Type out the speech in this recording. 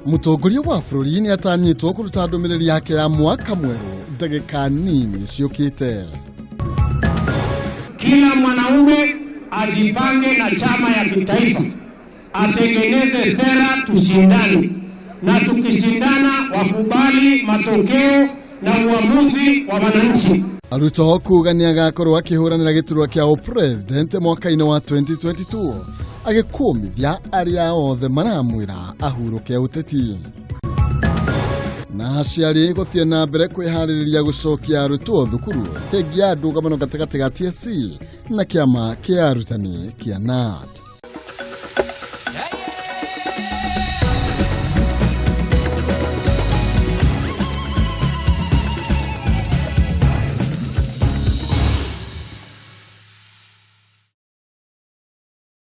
Mũtongoria wa bũrũri nĩ atanyĩtwo kũruta ndũmĩrĩri yake ya mwaka mwerũ ndagĩka nini ciũkĩte. Kila mwanaume ajipange na chama ya kitaifa, atengeneze sera, tushindane, na tukishindana wakubali matokeo na uamuzi wa wananchi. Ruto kuga nĩ agakorwo akĩhũranĩra gĩturwa kĩa ũpresident mwaka-inĩ wa 2022, agĩkũmithia arĩa othe maramwĩra ahurũke ũteti. Na aciari gũthiĩ na mbere kwĩharĩrĩria gũcokia arutwo thukuru thengia ya ndũgamano gatagatĩ ga TSC na kĩama kĩa arutani kĩa KNUT.